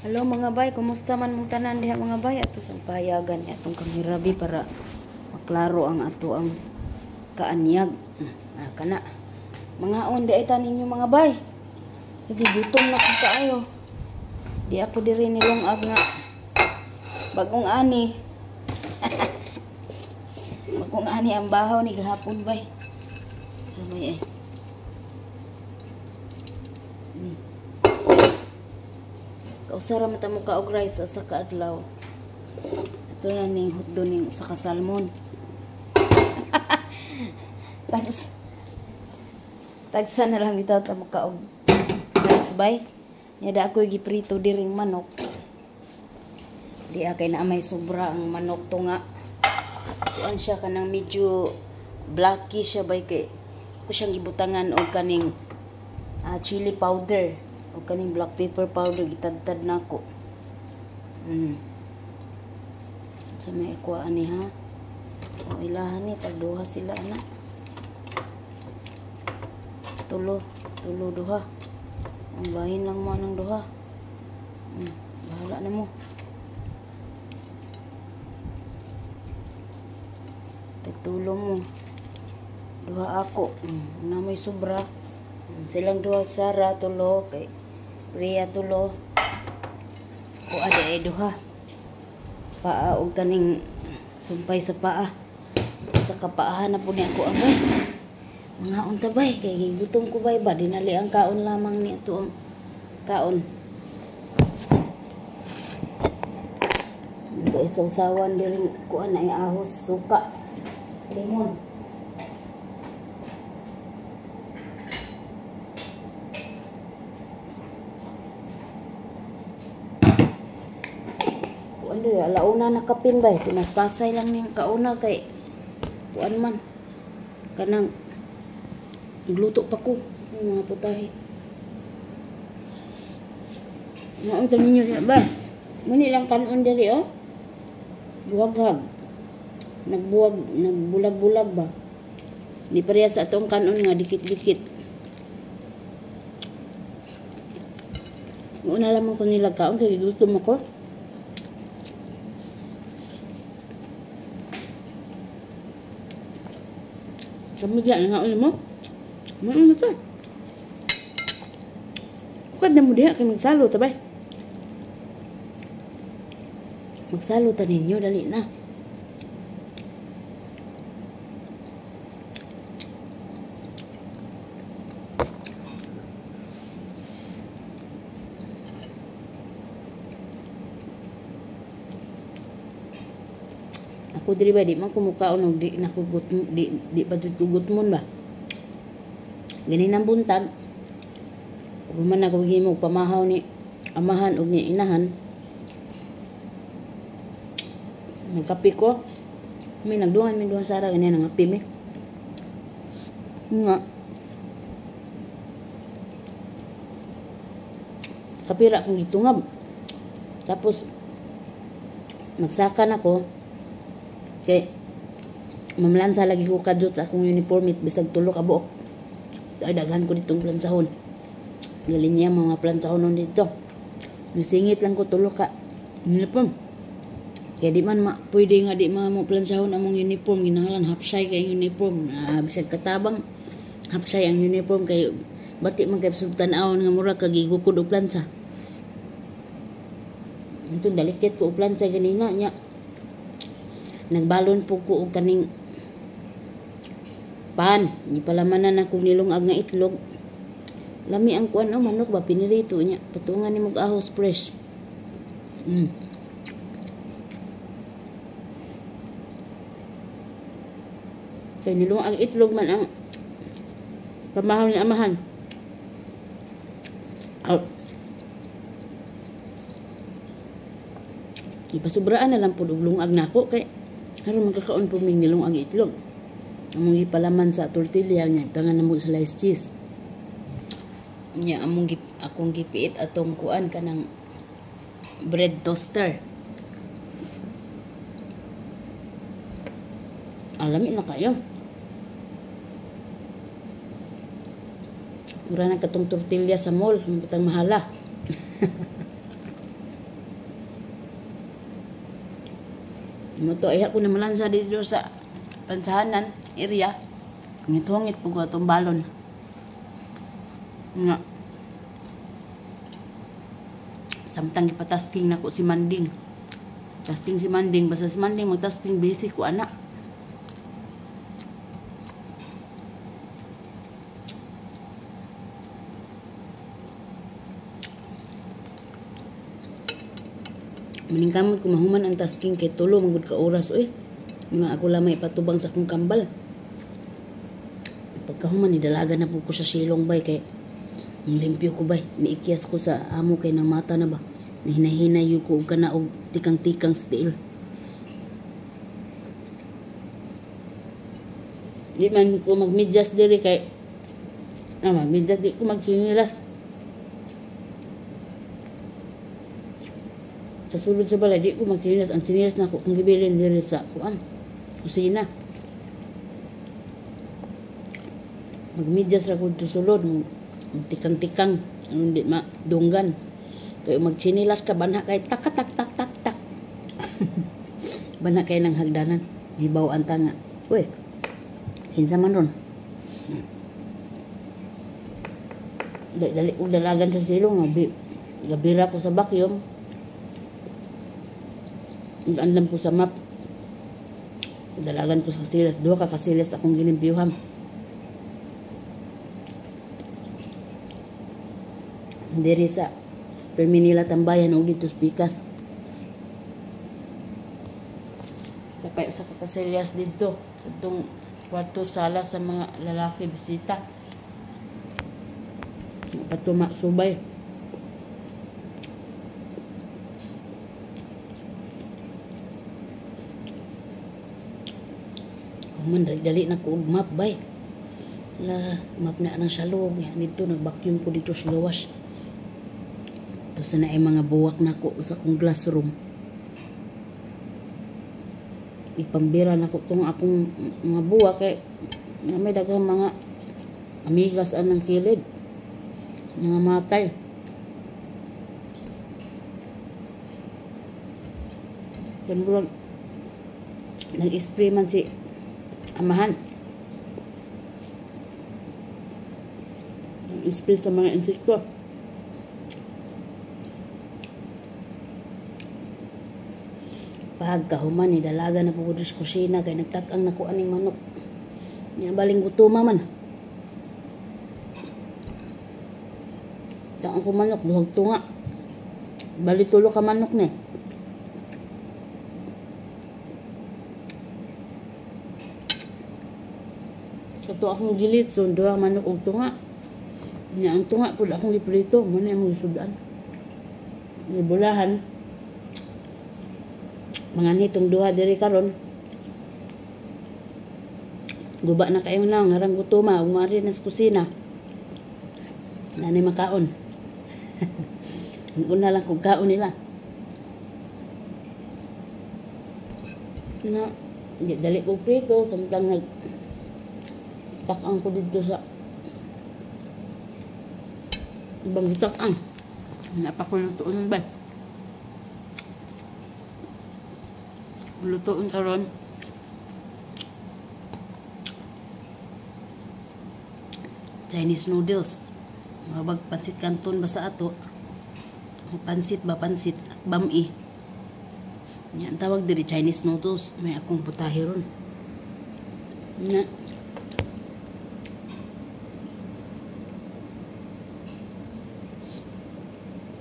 Hello mga bay, kumusta man mong tanan diha mga bay? Ato sa pahayagan ni atong kamera bi para maklaro ang ato ang kaanyag. Kana. Mga on di ay tanin ninyo mga bay. Hindi gutom na ko kaayo. Di ako diri nilungag nga bagong ani. Bagong ani ang bahaw ni gahapon bay. Ramay ay. Kausara man ta mo ka og rice sa kaadlaw. Ito na ning hotdog ning usa ka salmon. Tagsa na lang bitaw ta mo ka og rice bay. Nya da ako'y giprito diring manok. Di kay naa may sobra ang manok to nga. Kuan siya kanang medyo blacky siya bay kay ko siyang gibutangan og kaning chili powder o kaning black pepper powder gitadtad nako. Sa may kuha ani ha. O ilahan ni tag duha sila ana. Tulo, tulo duha. Ang bahin lang mo anang duha. Bahala na mo. Tagtulo mo. Duha ako. Na may sobra. Silang duha Sara tulo kay Priya tulo. O ada ay duha. Paa og kaning sumpay sa paa. Sa kapaahan na po niya ako abay. Mga unta bay kay gigutom ko bay ba dinali ang kaon lamang ni ato ang kaon. Kay sausawan diri kuan ay ahos suka limon. Kuan diri alauna na kapin bay pinaspasay lang ning kauna kay kuan man kanang gluto pa ko mga putahe. Maon ta ninyo diha ba? Muni lang kanon diri oh. Buwaghag. Nagbuwag, nagbulag-bulag ba? Di pareha sa atong kanon nga dikit-dikit. Mauna lamang ko nila kaon kay gutom ako. Kamigla nga ulo mo. Mauna to. Kukad na mo diha kay magsalo ta bay. Magsalo ta ninyo dali na. Ako diri ba di man kumukaon og di nakugut di pa jud kugutmon ba. Gani nang buntag. Ug man ako himog pamahaw ni amahan og ni inahan. Nagkape ko. May nagduhan mi duha Sara gani nangape mi. Nga. Kapira akong gitungab. Tapos magsaka nako kay mamlansa lagi ko kadjot sa akong uniform it bisag tulo ka buok. Ay daghan ko ditong plansahon. Galing niya mga plansahon nun dito. Misingit lang ko tulo ka uniform. Kaya di man pwede nga di man mo plansahon among uniform. Ginanglan hapsay kay uniform. Bisag katabang hapsay ang uniform kay bati man kay tan-awon nga mura kag gigukod og plansa. Ito dalikit ko og plansa ganina nya. Nagbalon po ko og kaning pan. Gipalamanan akong nilungag nga itlog. Lami ang kuan o manok ba pinirito niya. Patungan ni mog ahos fresh. Kay nilungag itlog man ang pamahaw ni amahan. Out. Ipasubraan na lang po og lungag nako kay aron magkakaon po mig nilungag itlog. Among gipalaman sa tortilla niya, tangan na mo slice cheese. Nya among akong gipiit atong kuan kanang bread toaster. Alami na kayo. Mura na katong tortilla sa mall, mapatang mahala. Mo to ay ako na malansa dito sa pansahanan area. Ngit-hungit po ko atong balon. Nga. Samtang ipatasking nako si Manding. Tasking si Manding, basta si Manding magtasking busy ko anak. Maningkamot ko mahuman ang tasking kay tulo man gud ka oras oy. Mga ako lamay ipatubang sa akong kambal. Pagkahuman ni dalaga na po ko sa silong bay kay ang limpyo ko bay. Niikyas ko sa amo kay nang mata na ba. Nahinahinay yun ko og kana og tikang-tikang sa tiil. Di man ko magmedyas diri kay magmedyas di ko magsinilas. Sa sulod sa balay di ko magsinilas. Ang sinilas na ako kung gibilin diri sa kuan kusina. Magmedyas ra ko sulod, magtikang-tikang aron di madunggan. Kay magtsinilas ka banha kay tak tak tak tak tak. Banha kay nang hagdanan. Hibaw-an ta nga. Uy. Kinsa man ron? Dali og dalagan sa silong nga gabira ko sa vacuum. Nag-andam ko sa map. Dalagan ko sa silas. Duha ka kasilas akong gilimpyuhan. Diri sa Perminila tambayan og dito sa Pikas. Kapay usa ka kasilyas didto. Itong kwarto sala sa mga lalaki bisita. Patuma subay. Kuman dali na ko og map bay. La map na nang salog dito nag-vacuum ko dito sa gawas. Ito sa naay mga buwak na ko sa akong classroom. Ipambira na ko tong akong mga buwak kay na may daghang mga amigas anang kilid. Mga matay. Yan nag-spray man si amahan. Nag-spray sa mga insekto. Pagkahuman ni dalaga na po sa kusina kay nagtakang nako aning manok. Nya baling gutuma man. Takang ko manok duhag tunga. Bali tulo ka manok ni. Sa to akong gilitson duha manok og tunga. Nya ang tunga pud akong giprito mo na imong gisudan. Gibulahan. Mga nitong duha diri karon. Guba na kayo na ngarang gutuma ug maari na sa kusina. Nanay makaon. Una lang kog kaon nila. Na di dali ko prito samtang nag takang ko didto sa ibang takang. Napakulutoon ba? Lutoon karon. Chinese noodles. Mabag pansit canton ba sa ato? Pansit ba pansit bami. Yan tawag diri Chinese noodles. May akong putahe ron. Na.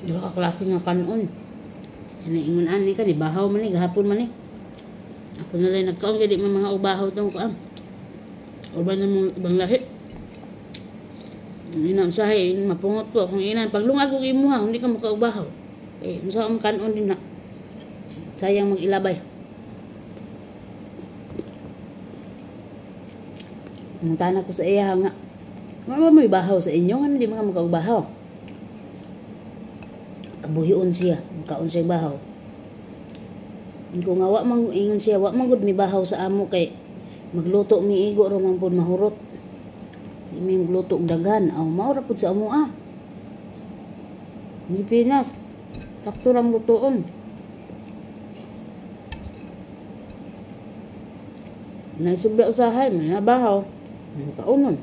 Duha ka klase nga kanon. Kani ingon ani ka ni bahaw man ni gahapon man ni. Ako na lang nagkaon kay di man mga ubahaw tong kuan. Uban na mong ibang lahi. Ina usahay mapungot ko akong inan paglungag og imuha hindi ka makaubahaw. Eh unsa ang kanon din na. Sayang magilabay. Mutana ko sa iya nga. Mama may bahaw sa inyo ngano di mga makaubahaw. Kabuhion siya, kaon siya bahaw. Kung nga wa man ingon siya, wa man gud mi bahaw sa amo kay magluto mi igo ra man pud mahurot. Di mi magluto og daghan, aw mao ra pud sa amo ah. Pilipinas, sakto rang lutoon. Naisubra usahay, nabahaw. Kaunon.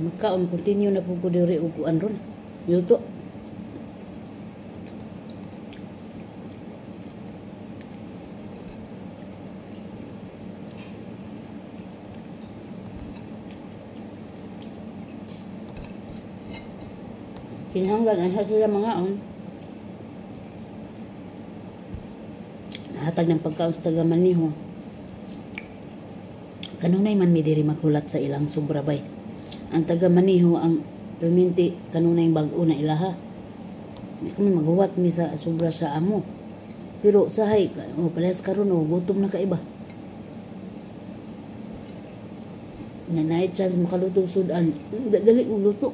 Magkaon, continue na po ko diri og kuan ron. Luto. Kinahanglan ay sila mga on. Nahatag ng pagkaon sa taga maniho. Kanunay man mi diri maghulat sa ilang sobra bay. Ang taga maniho ang perminti kanunay bag-o na ilaha. Di kami maghuwat mi sa sobra sa amo. Pero sahay oh, parehas karon oh, gutom na kaiba. Na naay chance makaluto sudan. Dali og luto.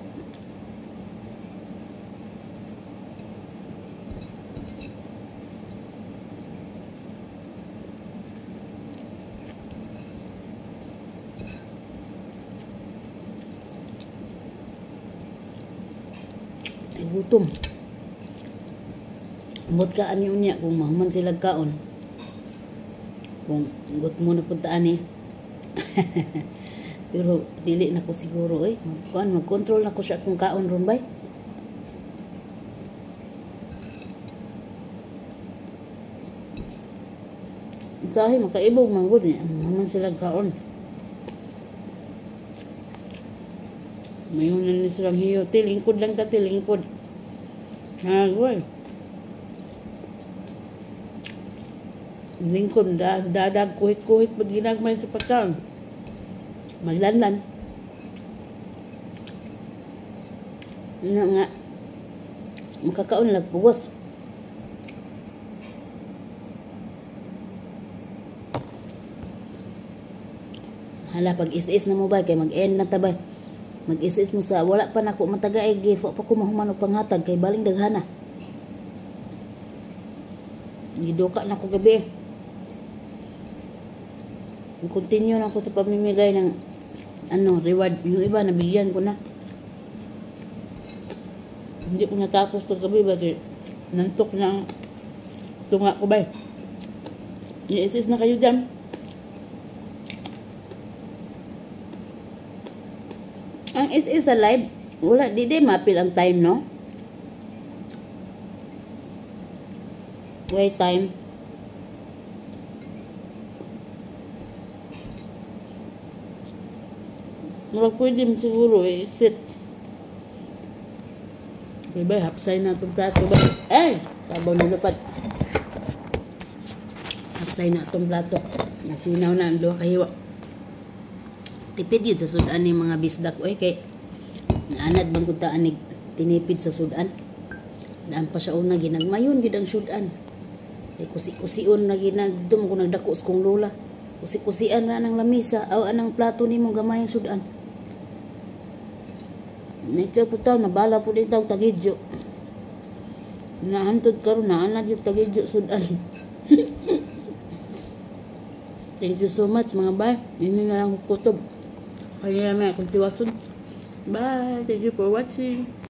Ay gutom. Umot ka ani unya kung mahuman sila kaon. Kung gut mo na punta ani. Pero dili na ko siguro oy. Magkuan, mag-control na ko siya kung kaon ron bay. Sahi makaibog man gud niya. Mahuman sila kaon. Mayon na ni silang hiyo. Tilingkod lang ta, tilingkod. Hagoy. Lingkod, dadag, kuhit-kuhit, pag ginagmay sa pagkaon. Maglanlan. Nga nga, makakaon lang pugos. Hala, pag is-is na mo ba, kay mag-end na ta ba. Mag-is-is mo sa, wala pa nako matagaig, gifo pa ko mahuman og panghatag, kay baling daghana. Giduka na ko gabi. Continue na ako sa pamimigay ng ano, reward. Yung iba, nabigyan ko na. Hindi ko natapos kagabi kasi nantok na ang tunga ko ba. I-assist na kayo dyan. Ang SS sa live, wala, di mapil ang time, no? Wait time. Murag pwede mo siguro i-sit. Diba, hapsay na itong plato ba? Eh! Sabaw nilupad. Hapsay na itong plato. Nasinaw na ang duha kahiwa. Tipid yun sa sudan ni mga bisdak. Oy, kay naanad bang kunta anig tinipid sa sudan. Daan pa siya una, ginagmayon yun ang sudan. Kay kusi-kusion na ginagdum kung nagdako sa kong lola. Kusi-kusian na ng lamisa, aw anang plato ni mong gamayang sudan. Nito po tao, nabala po dito ang tagidyo. Nahantod karon, naanad yung tagidyo sudan. Thank you so much mga bay. Ini na lang kutob. Kaya may akong tiwason. Bye. Thank you for watching.